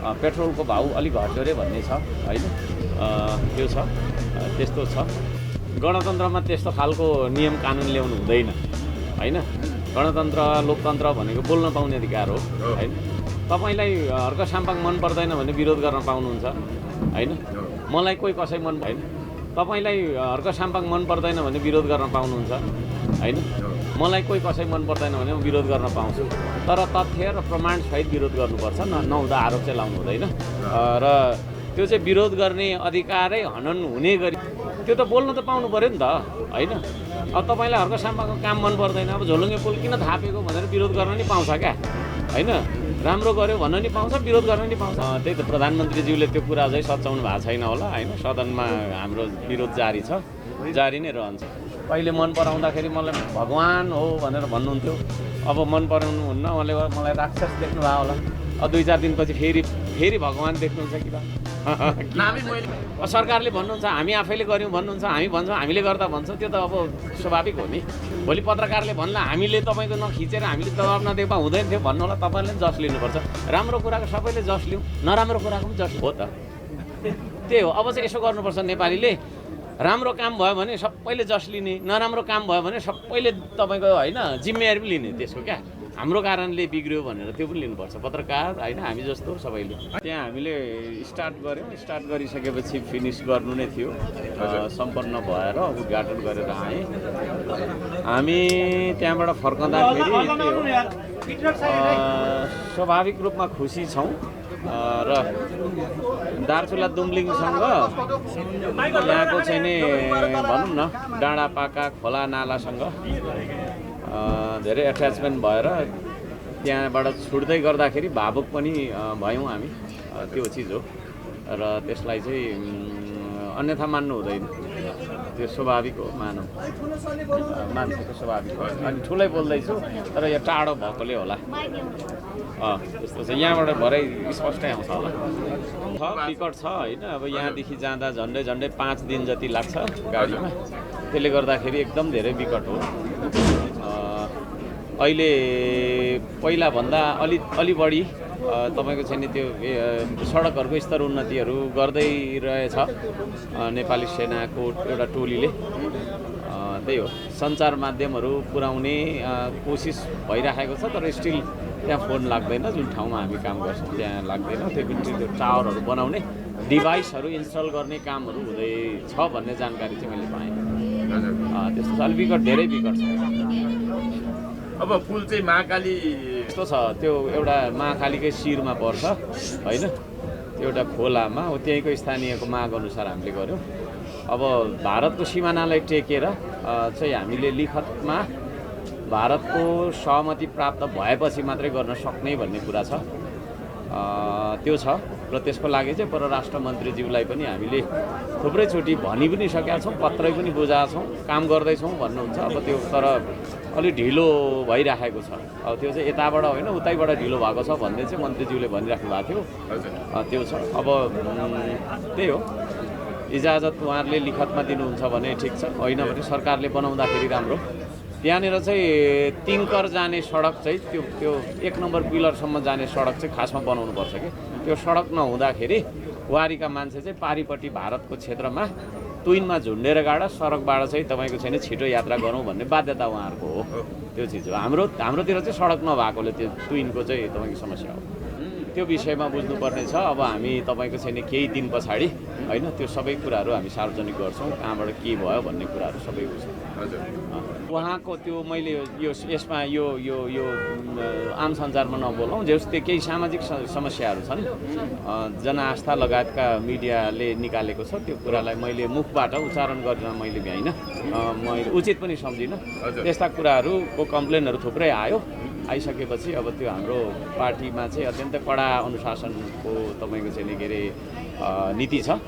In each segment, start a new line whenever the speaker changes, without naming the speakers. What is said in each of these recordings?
पेट्रोलको भाउ अलिक घट्यो रे भन्ने छ हैन। त्यो छ, त्यस्तो छ। गणतन्त्रमा त्यस्तो खालको नियम कानुन ल्याउनु हुँदैन हैन। गणतन्त्र लोकतन्त्र भनेको बोल्न पाउने अधिकार हो हैन। तपाईलाई हर्क साम्पाङ मन पर्दैन भने विरोध गर्न पाउनुहुन्छ हैन। मलाई कोही कसै मन भएन। तपाईलाई हर्क साम्पाङ मन पर्दैन भने विरोध गर्न पाउनुहुन्छ हैन। मलाई कोही कसै मन पर्दैन भने म विरोध गर्न पाउँछु। तर तथ्य र प्रमाण सहित विरोध गर्नुपर्छ, नहुँदा आरोप चाहिँ लाउनु हुँदैन। र त्यो चाहिँ विरोध गर्ने अधिकारै हनन हुने गरी त्यो त बोल्न त पाउनु पर्यो नि त हैन। अब तपाईलाई हर्क साम्पाङको काम मन पर्दैन, अब झोलुङ्गे पुल किन थापेको भनेर विरोध गर्न नि पाउँछ क्या हैन। राम्रो गर्यो भन्न नि पाउँछ, विरोध गर्न नि पाउँछ। त्यही त प्रधानमन्त्रीज्यूले त्यो कुरा चाहिँ सच्याउनु भएको छैन होला हैन। सदनमा हाम्रो विरोध जारी छ, जारी नै रहन्छ। पहिले मन पराउँदाखेरि मलाई भगवान हो भनेर भन्नुहुन्थ्यो, अब मन पराउनु हुन्न, मलाई राक्षस देख्नु भयो होला। अब 2-4 दिनपछि फेरि भगवान देख्नुहुन्छ कि सरकारले भन्नुहुन्छ हामी आफैले गऱ्यौँ भन्नुहुन्छ, हामी भन्छौँ हामीले गर्दा भन्छौँ, त्यो त अब स्वाभाविक हो नि। भोलि पत्रकारले भन्ला हामीले तपाईँको नखिचेर हामीले दबाब नदिएको हुँदैन थियो भन्नु होला। तपाईँले जस लिनुपर्छ। राम्रो कुराको सबैले जस लिउँ, नराम्रो कुराको पनि जस हो त। त्यही हो। अब चाहिँ यसो गर्नुपर्छ नेपालीले, राम्रो काम भयो भने सबैले जस लिने, नराम्रो काम भयो भने सबैले तपाईँको होइन जिम्मेवारी पनि लिने त्यसको क्या। हाम्रो कारणले बिग्रियो भनेर त्यो पनि लिनुपर्छ पत्रकार होइन, हामी जस्तो सबैले। त्यहाँ हामीले स्टार्ट गऱ्यौँ, स्टार्ट गरिसकेपछि फिनिस गर्नु नै थियो। सम्पन्न भएर उद्घाटन गरेर आएँ। हामी त्यहाँबाट फर्कँदाखेरि स्वाभाविक रूपमा खुसी छौँ। र दार्चुला दुम्लिङसँग यहाँको चाहिँ नि भनौँ न डाँडापाका खोला नालासँग धेरै एट्याचमेन्ट भएर त्यहाँबाट छुट्दै गर्दाखेरि भावुक पनि भयौँ हामी। त्यो चिज हो र त्यसलाई चाहिँ अन्यथा मान्नु हुँदैन। त्यो स्वाभाविक हो, मानौँ मान्छेको स्वाभाविक हो। अनि ठुलै बोल्दैछु तर यो टाढो भएकोले होला। त्यस्तो छ। यहाँबाट भरै स्पष्टै आउँछ होला। विकट छ होइन। अब यहाँदेखि जाँदा झन्डै 5 दिन जति लाग्छ गाडीमा। त्यसले गर्दाखेरि एकदम धेरै विकट हो। अहिले पहिलाभन्दा अलि बढी तपाईँको चाहिँ नि त्यो सडकहरूको स्तर उन्नतिहरू गर्दै रहेछ नेपाली सेनाको एउटा टोलीले। त्यही हो। सञ्चार माध्यमहरू पुर्याउने कोसिस भइरहेको छ, तर स्टिल त्यहाँ फोन लाग्दैन। जुन ठाउँमा हामी काम गर्छौँ त्यहाँ लाग्दैन। त्यो पनि त्यो टावरहरू बनाउने डिभाइसहरू इन्स्टल गर्ने कामहरू हुँदैछ भन्ने जानकारी चाहिँ मैले पाएँ। त्यस्तो छ। अलिक विकट, धेरै विकट छ।
अब पुल चाहिँ महाकाली
यस्तो छ, त्यो एउटा महाकालीकै शिरमा पर्छ होइन। त्यो एउटा खोलामा हो, त्यहीँको स्थानीयको माग अनुसार हामीले गऱ्यौँ। अब भारतको सिमानालाई टेकेर चाहिँ हामीले लिखतमा भारतको सहमति प्राप्त भएपछि मात्रै गर्न सक्ने भन्ने कुरा छ। त्यो छ। र त्यसको लागि चाहिँ परराष्ट्र मन्त्रीज्यूलाई पनि हामीले थुप्रैचोटि भनि पनि सकेका छौँ, पत्रै पनि बुझाएका छौँ, काम गर्दैछौँ भन्नुहुन्छ। अब त्यो तर अलिक ढिलो भइरहेको छ। अब त्यो चाहिँ यताबाट होइन उतैबाट ढिलो भएको छ भन्ने चाहिँ मन्त्रीज्यूले भनिराख्नु भएको थियो। त्यो छ। अब त्यही हो। इजाजत उहाँहरूले लिखतमा दिनुहुन्छ भने ठिक छ, होइन भने सरकारले बनाउँदाखेरि राम्रो। त्यहाँनिर चाहिँ तिङ्कर जाने सडक चाहिँ त्यो 1 नम्बर पिलरसम्म जाने सडक चाहिँ खासमा बनाउनुपर्छ कि। त्यो सडक नहुँदाखेरि वारीका मान्छे चाहिँ पारिपट्टि भारतको क्षेत्रमा तुइनमा झुन्डेर गाडा सडकबाट चाहिँ तपाईँको छैन छिटो यात्रा गरौँ भन्ने बाध्यता उहाँहरूको हो। त्यो चिज हो। हाम्रोतिर चाहिँ सडक नभएकोले त्यो तुइनको चाहिँ तपाईँको समस्या हो। त्यो विषयमा बुझ्नुपर्ने छ। अब हामी तपाईँको छैन केही दिन पछाडि होइन त्यो सबै कुराहरू हामी सार्वजनिक गर्छौँ, कहाँबाट के भयो भन्ने कुराहरू सबै बुझ्छौँ। उहाँको त्यो मैले यसमा यो आम सञ्चारमा नबोलौँ, जस्तै केही सामाजिक समस्याहरू छन्, जनआस्था लगायतका मिडियाले निकालेको छ। त्यो कुरालाई मैले मुखबाट उच्चारण गर्न मैले भ्याइनँ, मैले उचित पनि सम्झिनँ। त्यस्ता कुराहरूको कम्प्लेनहरू थुप्रै आइसकेपछि अब त्यो हाम्रो पार्टीमा चाहिँ अत्यन्तै कडा अनुशासनको तपाईँको चाहिँ के अरे नीति छ।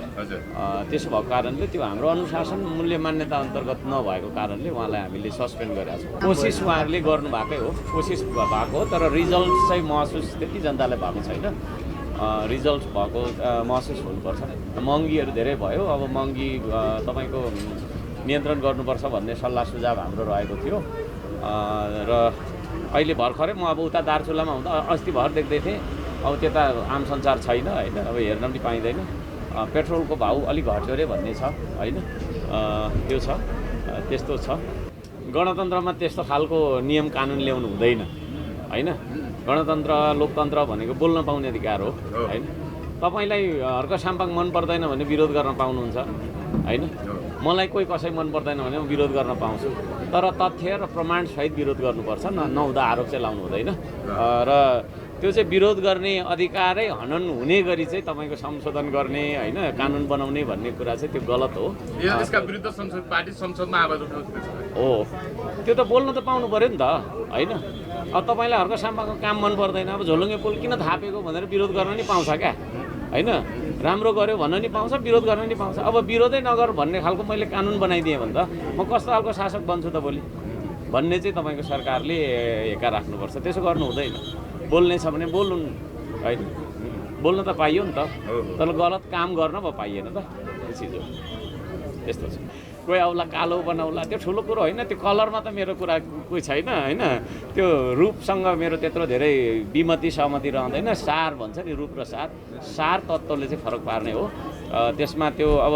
त्यसो भएको कारणले त्यो हाम्रो अनुशासन मूल्य मान्यता अन्तर्गत नभएको कारणले उहाँलाई हामीले सस्पेन्ड गरेका छौँ। कोसिस उहाँहरूले गर्नुभएकै हो, कोसिस भएको हो, तर रिजल्ट चाहिँ महसुस त्यति जनतालाई भएको छैन। रिजल्ट भएको महसुस हुनुपर्छ। महँगीहरू धेरै भयो। अब महँगी तपाईँको नियन्त्रण गर्नुपर्छ भन्ने सल्लाह सुझाव हाम्रो रहेको थियो। र अहिले भर्खरै म अब उता दार्चुलामा हुँदा अस्ति भर देख्दै थिएँ अब त्यता आम संसार छैन होइन, अब हेर्न पनि पाइँदैन। पेट्रोलको भाउ अलिक घट्यो अरे भन्ने छ होइन, त्यो छ, त्यस्तो छ। गणतन्त्रमा त्यस्तो खालको नियम कानुन ल्याउनु हुँदैन होइन। गणतन्त्र लोकतन्त्र भनेको बोल्न पाउने अधिकार हो होइन। तपाईँलाई हर्क साम्पाङ मन पर्दैन भने विरोध गर्न पाउनुहुन्छ होइन। मलाई कोही कसै मन पर्दैन भने म विरोध गर्न पाउँछु, तर तथ्य र प्रमाणसहित विरोध गर्नुपर्छ, नहुँदा आरोप चाहिँ लाउनु हुँदैन। र त्यो चाहिँ विरोध गर्ने अधिकारै हनन हुने गरी चाहिँ तपाईँको संशोधन गर्ने होइन, कानुन बनाउने भन्ने कुरा चाहिँ त्यो गलत हो।
यसका विरुद्ध पार्टी संसदमा आवाज उठाउँछ
हो, त्यो त बोल्न त पाउनु पऱ्यो नि त होइन। अब तपाईँलाई हर्क साम्पाङको काम मन पर्दैन, अब झोलुङ्गे पुल किन थापेको भनेर विरोध गर्न नि पाउँछ क्या होइन। राम्रो गर्यो भन्न नि पाउँछ, विरोध गर्न नि पाउँछ। अब विरोधै नगर भन्ने खालको मैले कानुन बनाइदिएँ भने त म कस्तो खालको शासक बन्छु त भोलि भन्ने चाहिँ तपाईँको सरकारले हेका राख्नुपर्छ। त्यसो गर्नु हुँदैन। बोल्ने छ भने बोल्नु होइन, बोल्न त पाइयो नि त, तर गलत काम गर्न पो पाइएन त, त्यो चिज हो। यस्तो छ। कोही आउला कालो बनाउला, त्यो ठुलो कुरो होइन। त्यो कलरमा त मेरो कुरा कोही छैन होइन। त्यो रूपसँग मेरो त्यत्रो धेरै विमति सहमति रहँदैन। सार भन्छ नि, रूप र सार तत्त्वले चाहिँ फरक पार्ने हो। त्यसमा त्यो अब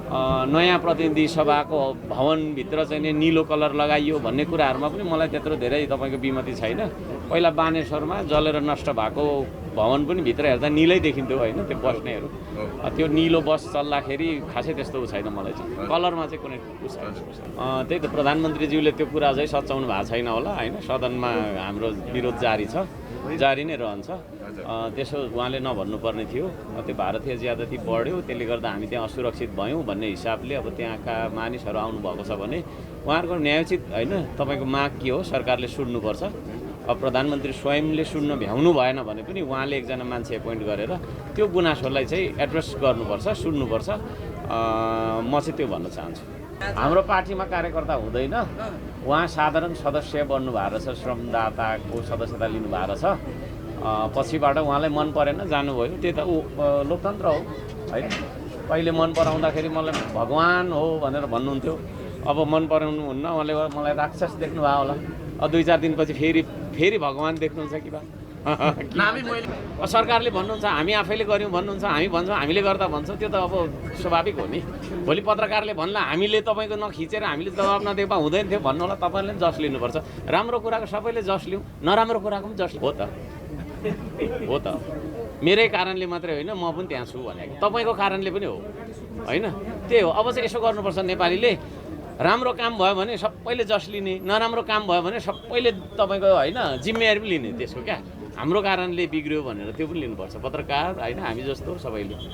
नयाँ प्रतिनिधि सभाको भवनभित्र चाहिँ निलो कलर लगाइयो भन्ने कुराहरूमा पनि मलाई त्यत्रो धेरै तपाईँको विमति छैन। पहिला बानेश्वरमा जलेर नष्ट भएको भवन पनि भित्र हेर्दा निलै देखिन्थ्यो होइन, त्यो बस्नेहरू। त्यो निलो बस चल्दाखेरि खासै त्यस्तो छैन मलाई चाहिँ, कलरमा चाहिँ कुनै छैन। त्यही त प्रधानमन्त्रीज्यूले त्यो कुरा चाहिँ सच्याउनु भएको छैन होला होइन। सदनमा हाम्रो विरोध जारी छ, जारी नै रहन्छ। त्यसो उहाँले नभन्नुपर्ने थियो। त्यो भारतीय ज्यादती बढ्यो, त्यसले गर्दा हामी त्यहाँ असुरक्षित भयौँ भन्ने हिसाबले अब त्यहाँका मानिसहरू आउनुभएको छ भने उहाँहरूको न्यायोचित होइन तपाईँको माग के हो सरकारले सुन्नुपर्छ। अब प्रधानमन्त्री स्वयंले सुन्न भ्याउनु भएन भने पनि उहाँले एकजना मान्छे एपोइन्ट गरेर त्यो गुनासोलाई चाहिँ एड्रेस गर्नुपर्छ, सुन्नुपर्छ। म चाहिँ त्यो भन्न चाहन्छु। हाम्रो पार्टीमा कार्यकर्ता हुँदैन, उहाँ साधारण सदस्य बन्नु भएको रहेछ, श्रमदाताको सदस्यता लिनु भएको रहेछ। पछिबाट उहाँलाई मन परेन जानुभयो, त्यो त लोकतन्त्र हो होइन। पहिले मन पराउँदाखेरि मलाई भगवान् हो भनेर भन्नुहुन्थ्यो, अब मन पराउनु हुन्न, उहाँले मलाई राक्षस देख्नु भयो होला। अब 2-4 दिनपछि फेरि भगवान् देख्नुहुन्छ कि बा सरकारले भन्नुहुन्छ, हामी आफैले गऱ्यौँ भन्नुहुन्छ, हामी भन्छौँ हामीले गर्दा भन्छ, त्यो त अब स्वाभाविक हो नि। भोलि पत्रकारले भन्ला हामीले तपाईँको नखिचेर हामीले जवाब नदिएको हुँदैन थियो भन्नु होला, तपाईँले पनि जस लिनुपर्छ। राम्रो कुराको सबैले जस लिउँ, नराम्रो कुराको पनि जस हो त, हो त। मेरै कारणले मात्रै होइन, म पनि त्यहाँ छु भनेको तपाईँको कारणले पनि हो होइन। त्यही हो। अब चाहिँ यसो गर्नुपर्छ नेपालीले, राम्रो काम भयो भने सबैले जस लिने, नराम्रो काम भयो भने सबैले तपाईँको होइन जिम्मेवारी पनि लिने त्यसको क्या। हाम्रो कारणले बिग्रियो भनेर त्यो पनि लिनुपर्छ पत्रकार होइन, हामी जस्तो सबैले।